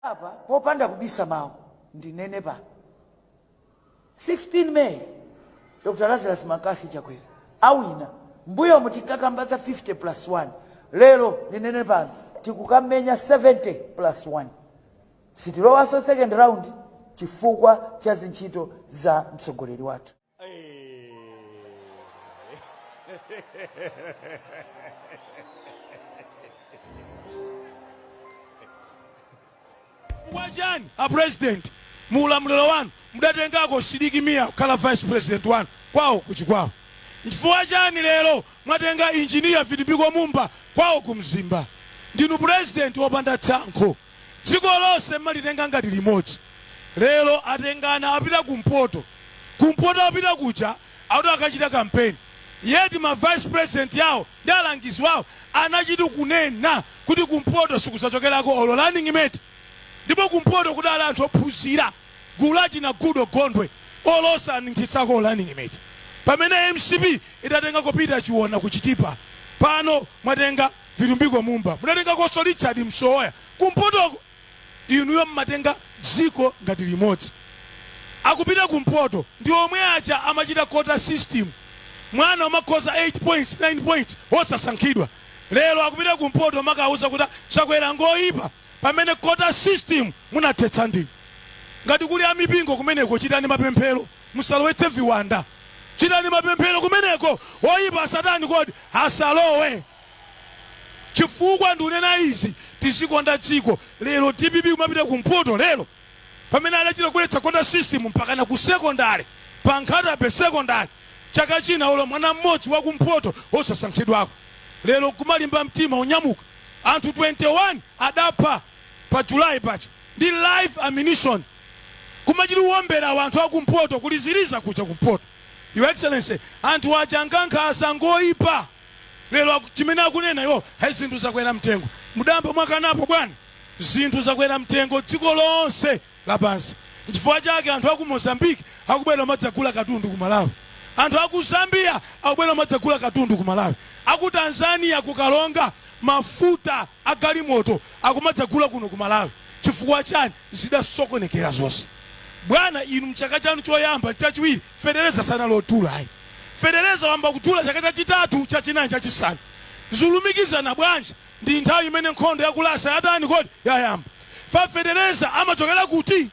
Apa popanda kubisa mawu, ndinene pano, 16 May Dr Lazarus McCarthy Chakwera awina. Mbuyomu tinkakamba za 50 plus 1, lero ndinene pano tikukamenya 70 plus 1. Sitilowanso second round chifukwa cha zintchito za mtsogoleri wathu. Chifukwa chani a president mu ulamuliro wanu mudatengako Sidik Mia kukhala vice president wanu kwawo ku Chikwawa? Nchifukwa chani lero mwatenga Engineer Vitumbiko Mumba kwawo ku Mzimba? Ndinu president wopanda tsankho. Dziko lonse mmalitenga ngati limodzi. Lero atengana apita kumpoto. Kumpoto apita kuja akuti akachita campaign. Yet ma vice president awo ndi alangizi wawo anachita kunena kuti kumpoto sikuzachokerako olo running mate. Ndipo kumpoto kudali anthu ophunzira, gulu la achina Goodall Gondwe olo osanunkhitsako running mate. Pamene mcp idatengako Peter Chiona ku Chitipa, pano mwatenga Vitumbiko Mumba, mudatengakonso Richard Msowoya kumpotoko. Inuyo mmatenga dziko ngati limodzi. Akupita kumpoto ndi omwe aja amachita quota system. Mwana umakhoza 8 points, 9 points osasankhidwa. Lero akupita kumpoto umakawauza kuti Chakwera ngoipa pamene quota system munathetsa ndinu. Ngati kuli amipingo kumeneko chitani mapemphero musalowetse viwanda. Chitani mapemphero kumeneko oipa asatani kodi? Asalowe. Chifukwa ndikunena izi, tizikonda dziko. Lero dpp kumapita kumpoto lero pamene adachita kubweretsa quota system mpakana ku secondary, pa Nkhata Bay secondary chaka china olo mwana mmodzi wa kumpoto osasankhidwako. Lero nkumalimba mtima unyamuka anthu 21 adapha pa July paja ndi live ammunition kumachita kuombera anthu akumpoto kuliziliza kuja kumpoto. Your Excellency, anthu aja ngankhaza, ngoipa. Lero chimene akunena iwo, "Hey, zinthu zakwera mtengo." Mudayamba mwakanapo bwana? Zinthu zakwera mtengo dziko lonse lapansi. Nchifukwa chake anthu aku Mozambique akubwera kumadzagula katundu ku Malawi. Anthu aku Zambia akubwera kumadzagula katundu ku Malawi. Aku Tanzania ku Karonga mafuta a galimoto akumadzagula kuno ku Malawi. Chifukwa chani? Zidasokonekera zonse. Bwana, inu mchaka chanu choyamba, chachiwiri, fetereza sanali odula ayi. Fetereza wayamba kudula chaka chachitatu, chachinayi, chachisanu. Zikulumikizana bwanji ndi nthawi imene nkhondo ya ku Russia yatani kodi? Yayamba. Fa fetereza amachokera kuti?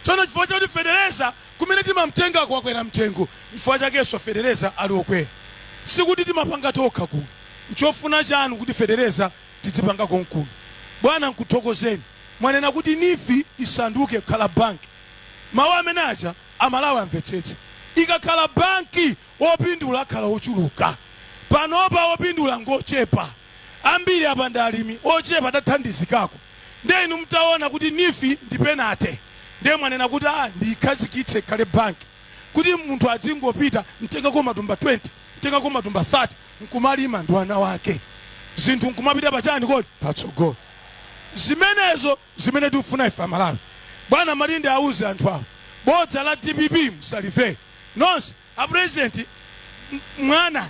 Tsono chifukwa chakuti fetereza kumene timamtengako wakwera mtengo, nchifukwa chakenso fetereza ali okwera. Sikuti timapanga tokha kuno. Nchofuna chanu kuti fetereza tidzipanga konkuno. Bwana, nkuthokozeni. Mwanena kuti NEEF isanduke kukhala banki. Mawu amene aja Amalawi amvetsetse. Ikakhala banki opindula akhala ochuluka. Panopa opindula ngochepa. Ambiri apa ndi alimi ochepa adathandizikako. Ndiye inu mutaona kuti NEEF ndi penalty ndiye mwanena kuti ah ndiikhazikitse ikhale banki kuti munthu adzingopita ntengako matumba 20, ntengako matumba 30 nkumalima ndi ana wake. Zinthu nkumapita pa chani kodi? Patsogolo. Zimenezo zimene tikufuna ife Amalawi. Bwana Malinde auze anthu awa bodza la dpp musalimvere nonse. A president, mwana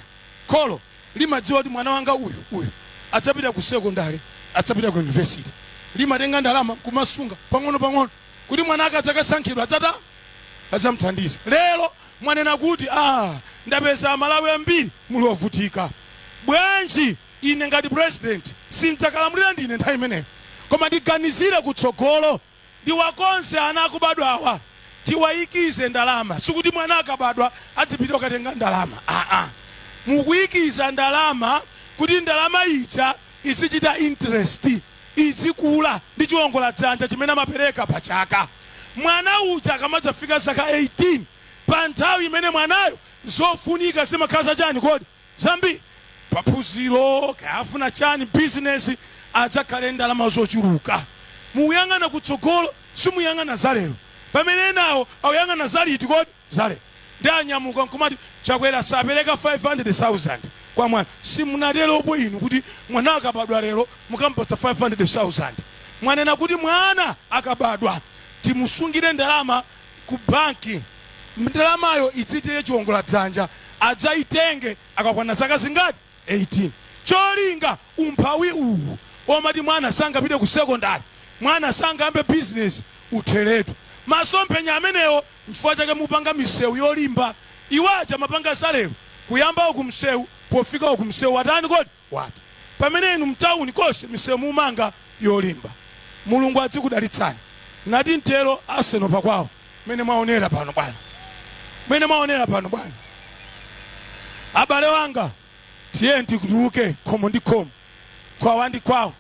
kholo limadziwa kuti mwana wanga uyu uyu adzapita ku secondary, adzapita ku university, limatenga ndalama nkumasunga pang'ono pang'ono kuti mwana akadzakasankhidwa adzata adzamuthandiza. Lero mwanena kuti ah, ndapeza Amalawi ambiri muli ovutika, bwanji Ine ngati president sindzakalamulira ndine nthawi imeneyo koma ndiganizire kutsogolo ndiwakonze ana akubadwawa tiwayikize ndalama sikuti mwana akabadwa adzipita kukatenga ndalama aa mukuyikiza ndalama kuti ndalama ija izichita interest izikula ndi chiwongola dzanja chimene amapereka pa chaka mwana uja akamadzafika zaka 18 pa nthawi imene mwanayo zofunika zimakhala zachani kodi? Zambiri pa phunziro, kaya afuna chani, business, adzakhale ndalama zochuluka. Mukuyang'ana kutsogolo, simuyang'ana za lero. Pamene enawo akuyang'ana za liti kodi? Za lero. Ndiye anyamuka nkumati Chakwera sapereka 500,000 kwa mwana. Simunateropo inu kuti mwana akabadwa lero mukamupatsa 500,000. Mwanena kuti mwana akabadwa timusungire ndalama ku banki, ndalamayo idzichite chiwongola dzanja, adzaitenge akakwana zaka zingati? 18. Cholinga umphawi uwu omati mwana sangapite ku sekondale, Mwana sangayambe bizinesi, utheretu. Masomphenya amenewo nchifukwa chake mupanga misewu yolimba. Iwo aja amapanga zalero, kuyamba uku msewu, pofika uku msewu watani kodi? Watha. Pamene inu mtawuni konse misewu mumanga yolimba. Mulungu adzikudalitsani. Nati mtero Arsenal pakwawo, mene mwaonera pano bwana, mene mwaonera pano bwana. Abale wanga, tiyeni tikutuluke khomo ndi khomo, kwawa ndi kwawo.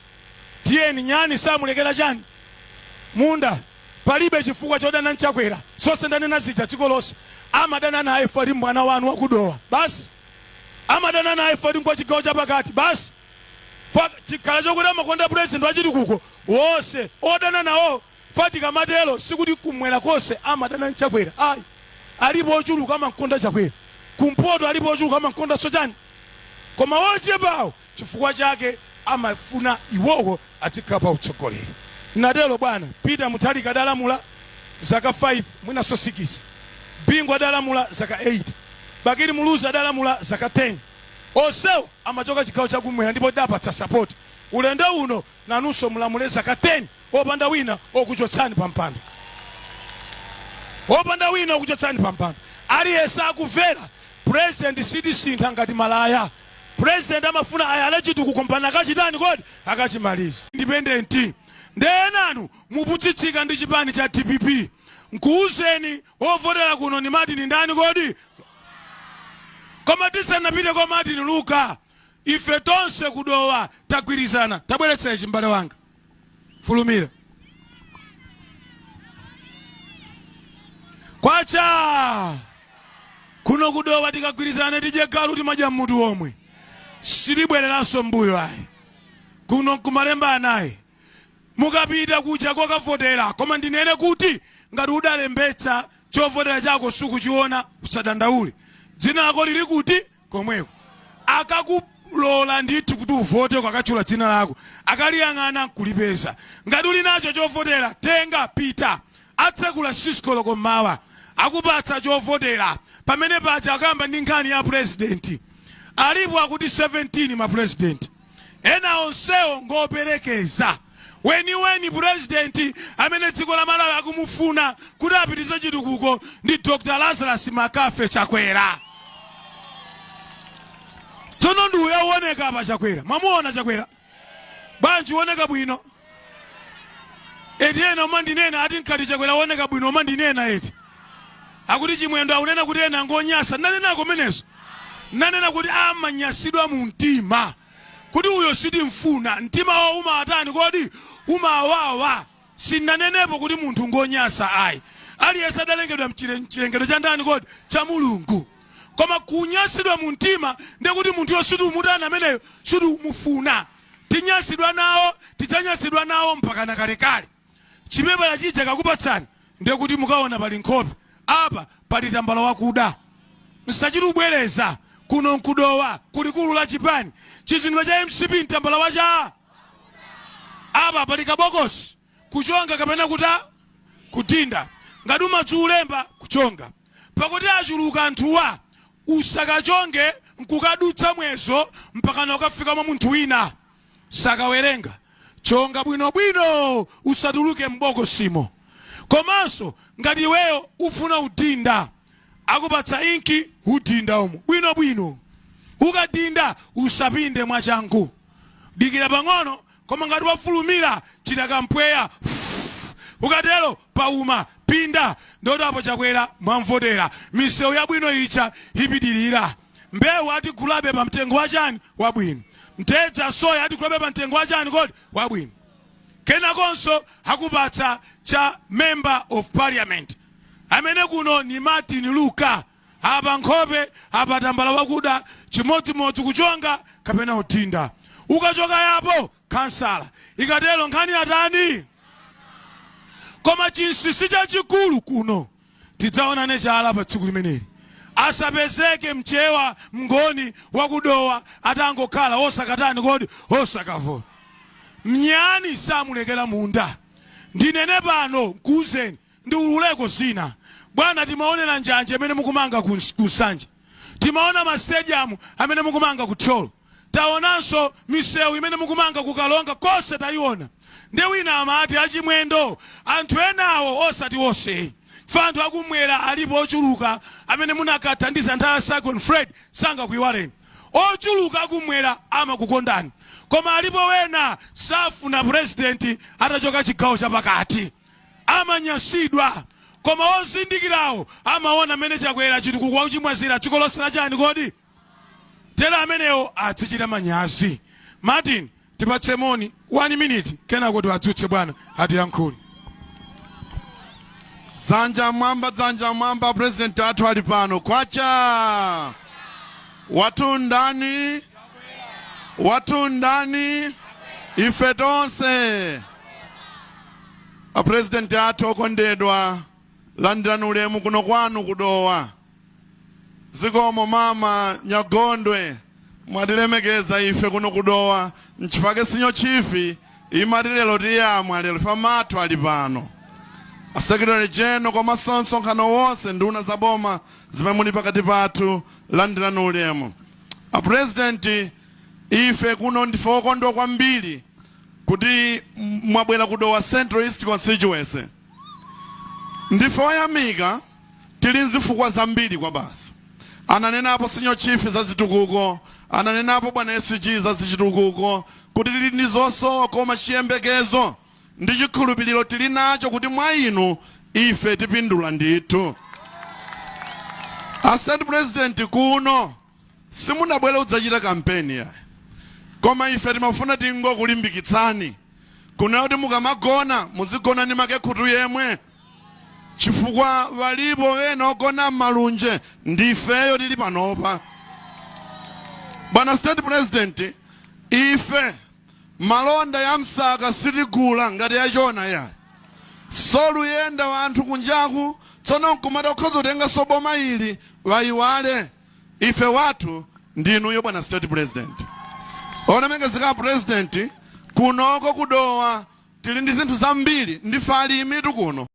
Tiyeni, nyani samulekera chani munda. Palibe chifukwa chodana nchakwera. Zonse ndanena zija, dziko lonse amadana naye fati mwana wanu wakudowa basi, amadana naye fati ngwa chigawo chapakati basi. Chikhala chokuti amakonda president wachitukuko wonse odana nawo. Fati kamatero sikuti kumwera konse amadana nchakwera, ayi. Alipo ochuluka amankonda Chakwera. Kumpoto alipo ochuluka amankonda sochani, koma wochepawo chifukwa chake amafuna iwowo azikhala pa utsogoleri. Natero bwana, Peter Mutharika adalamula zaka 5, mwinanso 6. Bingu adalamula zaka 8. Bakili Muluzi adalamula zaka 10. Onsewo amachoka chigawo chakumwera ndipo dapatsa support. Ulendo uno nanunso mulamule zaka 10 opanda wina okuchotsani pa mpando, opanda wina okuchotsani pa mpando. Aliyense akumvera president, sitisintha ngati malaya. President amafuna ayale chitukuko mpana akachitani kodi? Akachimaliza. Independent ndenanu muputsitsika ndi chipani cha DPP. Nkuuzeni, wovotera kuno ni Martin ndani kodi? Koma tisanapite kwa Martin Luka, ife tonse kudowa tagwirizana. Tabweretsera chimbale wanga, fulumira. Kwacha kuno kudowa tikagwirizana tidye galu timadya mmutu omwe, sitibwereranso mbuyo ayi. Kuno nkumalemba anayi mukapita kuja kokavotera. Koma ndinene kuti ngati udalembetsa chovotera chako sukuchiona, usadandaule, dzina lako lili kuti komweko. Akakulola ndithu kuti uvote ukakatchula dzina lako, akaliyang'ana nkulipeza. Ngati uli nacho chovotera, tenga, pita. Atsekula 6 koloko mmawa, akupatsa chovotera. Pamene paja akamba ndi nkhani ya president. Alipo akuti 17 ma president, ena onsewo ngoperekeza. Weniweni president amene dziko la Malawi akumufuna kuti apitize chitukuko ndi Dr Lazarus Makafe Chakwera. Tsono ndi uyo uoneka apa, Chakwera. Mwamuona Chakwera bwanji? Uoneka bwino eti? Ena umandinena ati nkati Chakwera uoneka bwino, umandinena eti akuti Chimwendo akunena kuti ena ngonyasa. Nanenako menezo, nanena kuti amanyasidwa mu mtima kuti uyo sitimfuna. Mtima wawo umatani kodi? Umawawa. Sinanenepo kuti munthu ngonyasa ayi. Aliyense adalengedwa mchilengedwe cha ndani kodi? Cha Mulungu. Koma kunyasidwa mu mtima ndekuti munthuyo situmutani ameneyo, situmufuna. Tinyasidwa nawo, tidzanyasidwa nawo mpaka na kalekale. Chipepala chija kakupatsani, ndekuti mukaona pali nkhope apa, pali tambala wakuda. Msachiti ubwereza. Kuno nkudowa, kulikulu la chipani, chizindikiro cha MCP mtambala wacha. Apa pali kabokosi, kuchonga kapena kuta kutinda. Ngati umadzulemba, kuchonga. Pakuti achuluka anthuwa, usakachonge nkukadutsa mwezo mpakana ukafika mwa munthu wina, sakawerenga. Chonga bwinobwino, usatuluke m'bokosimo. Komanso ngati iweyo ufuna udinda, akupatsa inki, udinda umo bwinobwino. Ukadinda usapinde mwachangu, dikira pang'ono. Koma ngati wafulumira, chita kampweya, ukatero pauma, pinda. Ndoti apo Chakwera mwamvotera, misewu yabwino ija ipitirira, mbewu atigulabe pa mtengo wachani? Wabwino. Mtedza, soya atigulabe pa mtengo wachani kodi? Wabwino. Kenakonso akupatsa cha member of parliament, amene kuno ni Martin Luka. Apa nkhope, apa tambala wakuda, chimodzimodzi kuchonga kapena utinda. Ukachoka yapo, kansala. Ikatero nkhani yatani? Koma chinsinsi chachikulu kuno, tidzaonane chala pa tsiku limeneli. Asapezeke mchewa, mngoni wakudowa atangokhala osakatani kodi? Osakavota. Mnyani samulekera munda. Ndinene pano, nkuuzeni, ndiululeko zina bwana. Timaonera njanje amene mukumanga ku Nsanje, timaona ma stadium amene mukumanga ku Thyolo. Taonanso misewu imene mukumanga kukalonga konse tayiona. Nde wina amati achimwendo anthu enawo osati onse fa anthu akumwera alipo ochuluka amene munakathandiza nthawi ya Cyclone Freddy sangakuiwaleni. Ochuluka akumwera amakukondani, koma alipo wena safuna president atachoka chigawo chapakati, amanyasidwa. Koma ozindikirawo amaona mmene Chakwera chitukuko wakuchimwazira dziko lonse lachani kodi tera amenewo adzichita manyazi. Martin, tipatse moni 1 minute, kenako tiwadzutse bwana atiyankhule. Dzanja mwamba, dzanja mwamba, president athu ali pano. Kwacha wathu ndani? Wathu ndani? Ife tonse. A president athu okondedwa, landirani ulemu kuno kwanu kudowa. Zikomo mama Nyagondwe, mwatilemekeza ife kuno kudowa. Nchifake senior chief imati lero tiyamwa lero ife amathu ali pano. A secretary general komanso msonkhano wonse, nduna za boma zimene muli pakati pathu, landirani ulemu. A president, ife kuno ndife okondwa kwambiri kuti mwabwera kudowa Central East Constituency. Ndife oyamika, tili nzifukwa zambiri kwa basi. Ananenapo senior chief za zitukuko, ananenapo bwana SG za zitukuko, kuti tili ndi zosowa, koma chiyembekezo ndi chikhulupiriro tili nacho kuti mwa inu ife tipindula ndithu. A state president, kuno simunabwere kudzachita kampeni yayi, koma ife timafuna tingokulimbikitsani kunena kuti mukamagona muzigona ndi makekhutu yemwe, chifukwa walipo wena ogona m'malunje, ndifeyo tili panopa. Bwana state president, ife malonda ya msaka sitigula ngati yachona yayi, soluyenda wanthu kunjaku tsono nkumati okhoza kutenga soboma ili wayiwale. Ife wathu ndinuyo bwana state president. Olemekezeka president, kunoko kudowa tili ndi zinthu zambiri, ndife alimi tu kuno.